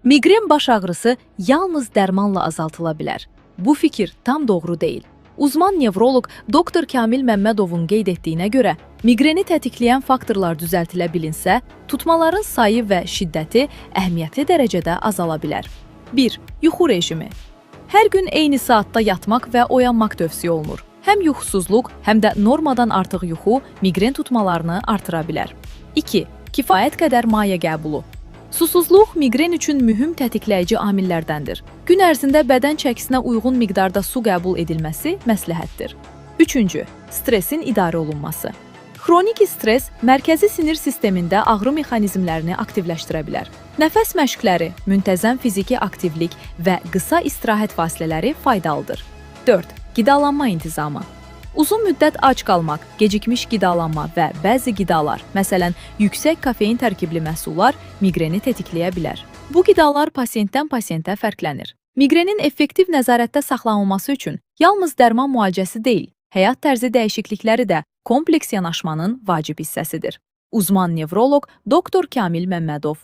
Miqren baş ağrısı yalnız dərmanla azaltıla bilər. Bu fikir tam doğru deyil. Uzman nevroloq doktor Kamil Məmmədovun qeyd etdiyinə görə, miqreni tətikləyən faktorlar düzəltilə bilinsə, tutmaların sayı və şiddəti əhəmiyyətli dərəcədə azala bilər. 1. Yuxu rejimi. Hər gün eyni saatda yatmaq və oyanmaq tövsiyə olunur. Həm yuxusuzluq, həm də normadan artıq yuxu miqren tutmalarını artıra bilər. 2. Kifayət qədər maye qəbulu. Susuzluq miqren üçün mühüm tətikləyici amillərdəndir. Gün ərzində bədən çəkisinə uyğun miqdarda su qəbul edilməsi məsləhətdir. Üçüncü, stressin idarə olunması. Xroniki stres mərkəzi sinir sistemində ağrı mexanizmlərini aktivləşdirə bilər. Nəfəs məşqləri, müntəzəm fiziki aktivlik və qısa istirahət fasilələri faydalıdır. 4. Qidalanma intizamı. Uzun müddət ac qalmaq, gecikmiş qidalanma və bəzi qidalar, məsələn, yüksək kofein tərkibli məhsullar miqreni tetikləyə bilər. Bu qidalar pasientdən pasientə fərqlənir. Miqrenin effektiv nəzarətdə saxlanılması üçün yalnız dərman müalicəsi deyil, həyat tərzi dəyişiklikləri də kompleks yanaşmanın vacib hissəsidir. Uzman nevroloq doktor Kamil Məmmədov.